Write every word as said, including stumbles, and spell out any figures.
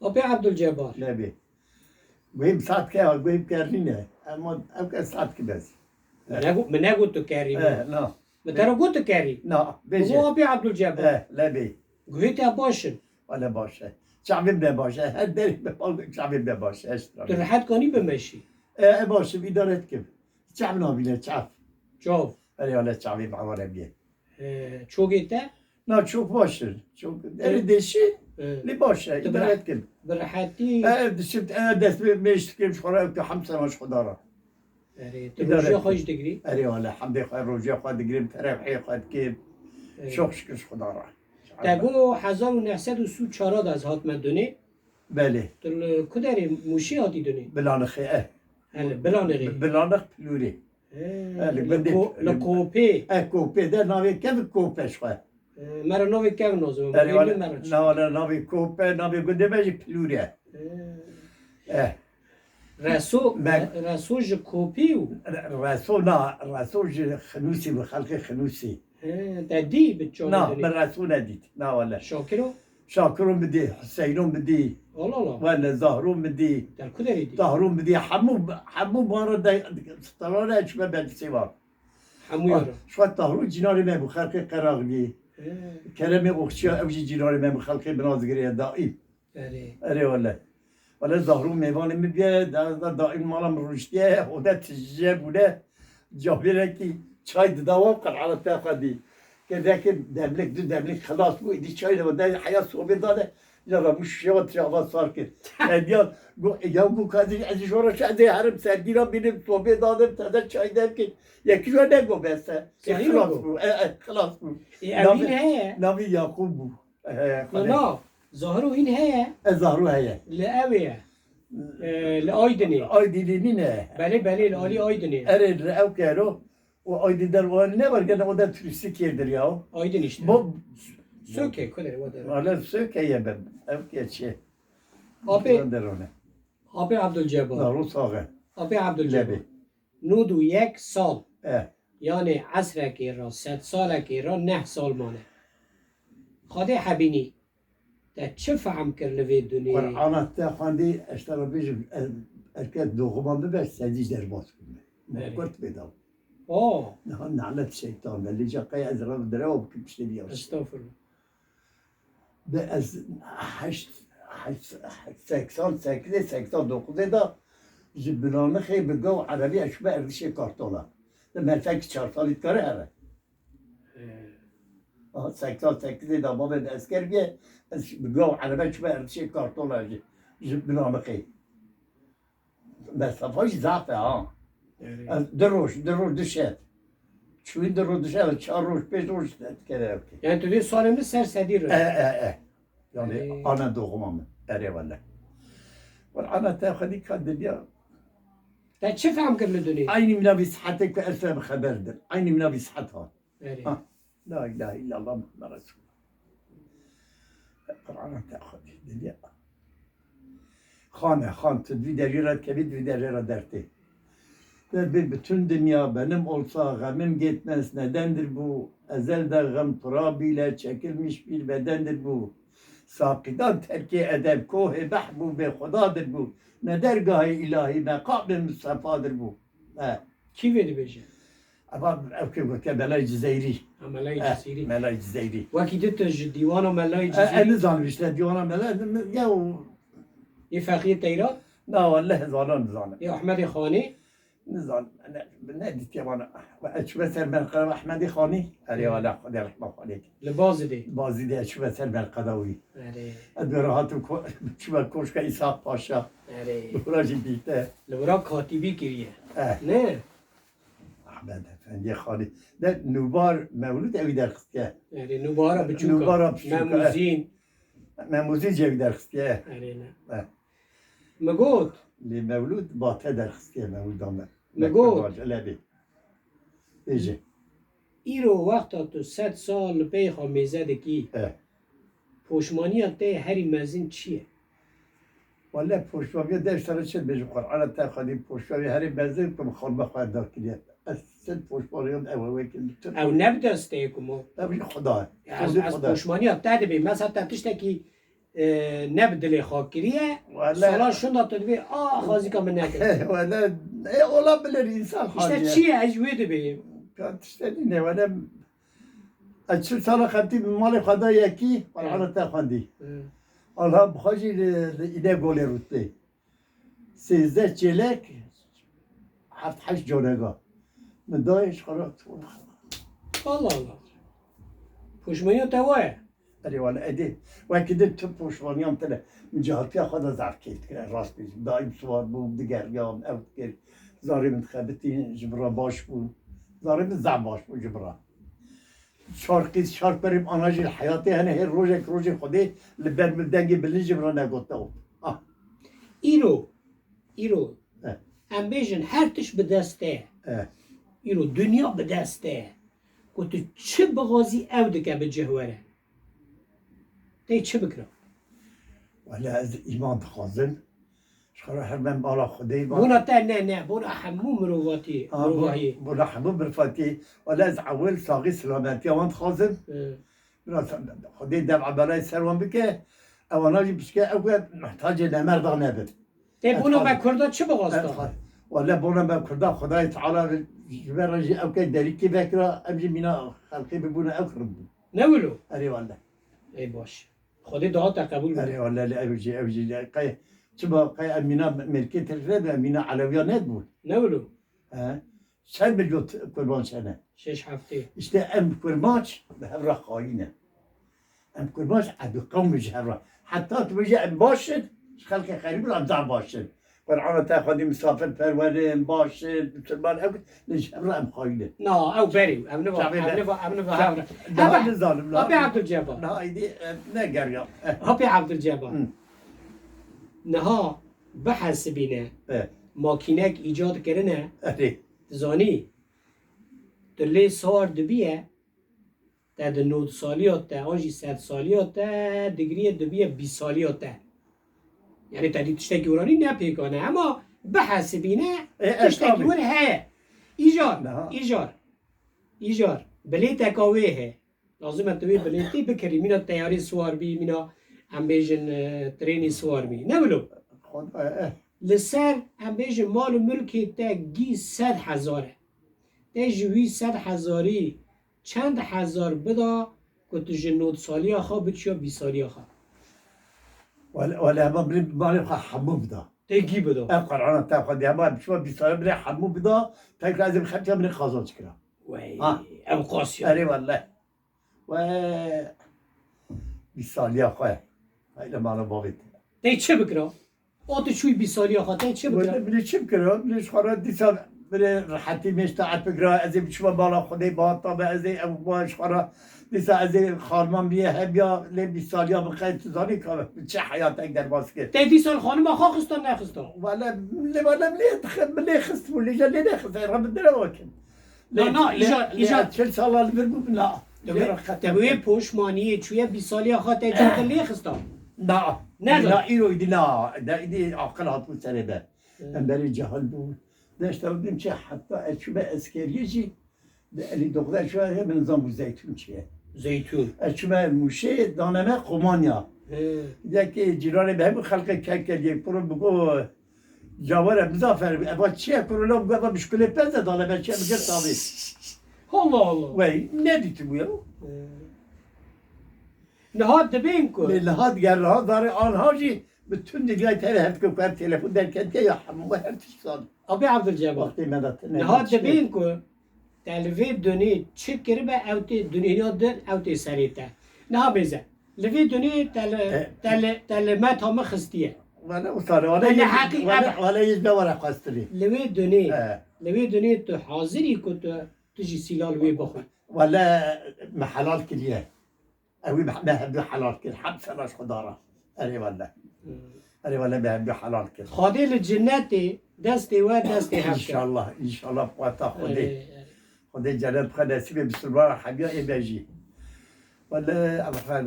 Apê Ebdulcebar. Lebê. Guhê bi saet ke, guhê bi kerrî ne. Ema ev ke saet ki bes. Min negot, min negot tu kerrî. Eh, na. Min te re got tu kerrî. Na, bêje. Bo Apê Ebdulcebar. Eh, lebê. Guhê te baş in. Wele baş e. Çavê me baş e. Her derê me bal çavê me baş e. Tu rehet kanî bimeşî. E, e baş e, îdare dikim. Çav nabîne, çav. Çav. Erê, wele çavê bi heware bîye. E, çokê te? Na, çok baş e. Çok, erê deşî, e, lê baş e, îdare dikim. Bi rehetî. E, dişim, e, dest me, mêş dikim, ji xwe re, hem sema ji xwe dara. Erê, tu rojiya xwe jî digrî? Erê, wele, hemdê xwe, rojiya xwe digirim, terewhê xwe dikim. Erê. Çok şükür ji Xuda re. Te got hezar û neh sed û sî û çar de ez hatime dunê. Belê. Tu li ku derê Mûşê hatî dunê? Bilanixê, eh. He, li Bilanixê. Bi-, Bilanix Pilûrê. He, eh, li li gundê Ko-, li Pilûr. Kopê. Eh, Kopê de navê kevik Kope ji xwe. He, me re navê kevik nazim. Erê, wele, na, wele, navê Kope, navê gundê me jî Pilûr e. He. Eh. Reso, Me- Re-, Reso ji Kopî û? Re-, Reso na, Reso ji Xinûsî bû, xelkê Xinûsî. He, te dî bi çavê Na, dunê? Min Reso nedît. Na wele. Şakiro? Şakiro min dî, Huseyno min dî. Allah Allah. Wele Zahro min dî. Te li ku derê dî? Zahro min dî. Hemû, hemû mara de, starane çime medresê var. Hemû Ah, yara. Şuet Zahro cînarê me bû, xelkê Qeraxlî. He. Keremê Oxçiya, ew jî cînarê me bû, xelkê Binazgirê daîm. Erê. Erê wele. Wele Zahro mêvanê min bûye, da, da, daîm mala min rûniştiye, ode tije bûne. Cavêrekî çay dida wan, Qur'ana te xwedî. Kedekê demlik, du demlik xilas bû, îdî çay de wede heya sobê dane. Ya Rabû şişe wan tije ava sar kir. Hediya, go, ya go kadî, ez ji ora şe, ez ê herim serdî ra bînim, sobê danim, te de çay derkir. Yekî jî ne go bes e. E, Sahî xilas go. Bû, e, e, xilas bû. E, ew Navê, hîn heye. Navê Yaqûb bû. He, Na, xwedê. Na, Zahro hîn heye. E, Zahro heye. Li ew ê ye. E, li Aydinê. Aydinê nîne. Belê, belê, li alî Aydinê. Erê, li ew kero. O Aydin der o ne var, gene o da turîstîk yerdir ya. Aydin işte. Bu Söke, ku derê o der. Wala Söke ye ben. Ew ke çi? Abi, Derone. Abi Abdülcebbar. Zahro saxe. Abi Abdülcebbar. Lebê. Nod û yek sal. Eh. Yanê esrekê re, sedsalekê re neh sal mane. Xwedê hebînî, te çi fehm kir li vê dunê? Qur'ana te xwendî, ez te re bêjim, ez, erket doxuma min be, sedî derbas bûme. Min Belê. Kurt pê da. O. Niha nalet şeytan be, lê ca qey ez re derewa bikim, piştê vî ya. Estağfurullah. Bi ez heşt, heşt, seksen sekizê, seksen dokuzê de ji Bilanixê bi go erebî ez çûme erdişê Kartola. Di merfekî çar salî dikare here. He. Aha, seksen sekizê de babê bi esker bûye, ez bi go erebe çûme erdişê Kartola ji, ji Bilanixê. Mesafa jî zaf e ha. Erê. Ez du roj, du roj, du şev. Çûyî du roj, du şev, çar roj, pênc roj dikeve ew kê. Yani tu dê salê min ser sedî re. E, e, e. Yani Erê. Ana doğuma min. Erê wele. Wele ana te xwedî ka dinya. Te çi fehm kir li dunê? Eynî mina vî saetê ku ez te bi xeber dir. Eynî mina vî saet ha. Erê. Ha. La ilahe illallah Muhammed Resulullah. Qur'ana te xwedî dinya. Xan e, xan, tu di vî derî re dikevî, di vî derê re dertê. Ve bir bütün dünya benim olsa, gamım yetmez nedendir bu? Ezelden gam turab ile çekilmiş bir bedendir bu. Sakidan terki edeb kohê mehbubê Xudadır bu. Ne dergahê ilahi mekamê Mustafa'dır bu. He. Kî vê dibêje? Eva ev kê gotiye Melayê Cizeyirî. Ha, Melayê He, Cizeyirî. Melayê Cizeyirî. Wekî di tu ji dîwana Melayê E, Cizeyirî e, nizanim işte dîwana Melayê, ya o Yê Fexriyê Teyran? Na, welleh zana nizanim. Yê Ahmedê Xanî? Nizanim. Ne, ne dîtiye bana. Ve ez çûme ser menqeba Ahmedê Xanî. Erê Hı. Wala Xwedê rehma Xwedê. Li Bazidê? Bazidê ez çûme ser menqeba wî. Erê. Ez bi rahat û ko-, çûme koşka Îshak Paşa. Erê. Li wira jî dîte. Li wira katîbî kiriye. Eh. Ne? Ahmed Efendiyê Xalî. De Nûbar Mewlûd ewî derxistiye. Erê, Nûbara biçûka. Nûbara biçûka, eh. Memûzîn. Memûzîn jî ewî derxistiye. Erê ne. Eh. Mi got. Lê Mewlûd Bate derxistiye Mewlûda me. Mi got. Mektebac, Elebê. Bêje. Îro wexta tu sed sal li pey xwe mêze dikî, Eh. poşmaniya te herî mezin çi ye? Wele poşmaniya de ji te re çi dibêjim, Qur'ana te xwedî poşmaniya herî mezin ku bi xanima xwe da kiriye. Ez sed poşmaniya ew wekî li tu. Ew ne bi destê ku mo. Ew jî Xuda. Ez, Xwedê ez Xuda. Poşmaniya te dibê. Mesela te tiştekî e, ne bi dilê xwe kiriye. Wele- Sala şunda tu dibê, "A, xazika min nekir." Wele, e, olabilir, insan haliye. İşte çi ye, ez wê dibê. Ya tiştê nîne, wele, ez çil sala xebitî bi malê xwe da yekî, Qur'ana te xwendî. Hı. Allah bi xwe jî li, li îne golê rûtbê. Sêzdeh çêlek, heft heşt canega. Min dayê ji xwe re. Allah Allah. Poşmaniya te wa ye? Erê wele, edê. Wekî din tu poşmaniyan tine. Min cihatiya xwe de zaf kêf dikir. Rast bêjim. Daîm siwar bûm, digeriyam, ew dikir. Zarê min dixebitî, ji min re baş bû. Zarê min zaf baş bû ji min re. Çar qîz, çar perê ana jî li heyatê hene, her rojek rojê Xwedê li ber min dengê bilind ji min re negote û. Ah. Îro, îro. Eh. Em bêjin her tişt bi dest te ye. Eh. Îro dinya bi dest te ye. Ku tu çi bixwazî ew dike bi cih were. Tê çi bikira? Wele ez îman dixwazim. Ji xwe re her ben bala Xwedê ba. Bona te ne, ne, bona hemû mirovatî, Ha, bo-, mirovahî. Bona hemû mirovatî. Wele ez ewil saxî silametiya wan dixwazim. Hı. Biraz Xwedê dev ebelayê ser wan bike. Ewana jî bişke ew ke muhtacê nemerda nebin. Tê bona me Kurda çi bixwasta? Wele bona me Kurda Xwedayê Teala ji ber re jî ew ke derîkê vekira, em jî mîna xelkê bibûne ew kirin bû. Ne wilo? Erê wele. Ey baş. Xwedê dua te qebûl bike. Erê wele, ew jî, ew jî, qey, çima qey em mîna mêrkê tirk nebû, em mîna elewiya nebû. Ne wilo? He? Çend milyon t-, kurbanç hene? Şeş heftê. İşte em kurbanç bi hev re xayî ne. Em kurbanç edû qewmê ji hev re. Heta tu bêje em baş in, ji xelkê xerîb re em zaf baş in. Qur'ana te xwedî misafirperwer in, baş in, misilman ew, lê ji hev re em xayî ne. Na, ew berî, em niva, Çavê em be. niva, em niva Çav-, hev re. Daha Hebe, ne zalim la. Abi Abdülcebbar. Daha îdî, e, ne geriya. E. Abi Abdülcebbar. Hı. Niha bihesibîne, E. makînek îcad kirine, Erê. Dizanî, tu lê sar dibiye, te di nod saliya te, an jî sed saliya te, digiriye dibiye bîst saliya te. Yani te dî tiştekî wira nî ne pêkan e, ema bihesibîne, E, e, tiştekî tabii. wir heye. Îcar, Niha. îcar, îcar. Bilêteka wê heye. Lazim e tu wê bilêtî bikirî. Mîna teyarê siwar bî, mîna em bêjin, e, trênî siwar bî. Ne wilo? Xwed-, e, e. Li ser em bêjin mal û milkê te gî sed hezar e. Te ji wî sed hezarî çend hezar bida ku tu ji nod saliya xwe biçiya bîst saliya xwe? Wele, wele hema bilê malê xwe hemû bida. Te gî bida. Ev Qur'ana te xwe dê hema biçiya bîst saliya bilê hemû bida. Tekrar ez ê bi xeptiya bilê qazanç kira. Wey, Ha. ew qas ya. Erê wele. We bîst saliya xwe. Hayde mala bavê te. Tê çi bikira? O tu çûyî bîst saliya xwe, tê çi bikira? Wele bilê çi bikira? Bilê ji xwe re dîsa bilê rehetî mêj taet bikira. Ez ê biçima mala Xwedê bihata be, ez ê ew ba ji xwe re dîsa ez ê xanima min yê hebiya lê bîst saliya min qey tu zanî ka bi çi heyatek derbas kir. Tê dîsa xanima xwe xista nexista? Wele, lê wele bilê, bilê xist bû, lê lê nexist, ey Rebbi dere wakin. Na, na, Lê, îja, lê, îja. Çil sala li vir bû, na. Te wê, Lê te wê poşmaniyê çûye bîst saliya xwe te car te lê xista? Na. Ne Na, da? îro îdî na. Da îdî aqil hatibû serê be. Hı. Em berê cahil bû. Deşta din çi heta ez çûme eskeriyê jî, di elî dokuz ez çûme min zan bû zeytûn çi ye. Zeytûn. Ez çûme Mûşê, daneme Komanya. Hı. Yekê cîranê be hemû xelkê kek keriye. Kuro bigo, Cawere Muzaffer, eva çi ye kuro, la eva bişkulê peze dane be çi ye, bigir tavê. Allah Allah. Wey, ne dîtibû ya? Ee, niha dibên ku. Lê niha diger niha zarê anha jî bütün dinyayê tevê hev dike ku ev telefon derketiye ya hemû her tişt zan. Abi Abdülcebbar. Wextê me de tine Niha çi ye? dibên ku te li vê dunê çi kiribe ew tê dunêya din ew tê serê te. Niha bêze. Li vê dunê te li, E. te li, te li meta min xistiye. Wele wisa ne, wele Wele yê, heqî wele, em wele yê ji me were xwestirî. Li wê dunê, E. li wê dunê tu hazirî ku tu, tu jî sîlal wê bixwî. Wele me helal kiriye. Ew ê me, me hevdû helal kir. Hemd sena ji Xweda re. Erê wele. Hmm. Erê wele me hevdû helal kir. Xwedê li cinnetê destê we, destê hev kir. Înşallah, înşallah, bi quweta Xwedê. Erê, erê. Xwedê cennet bixwe nesîbê misilmana hemiya ê me jî. Wele, ev xwe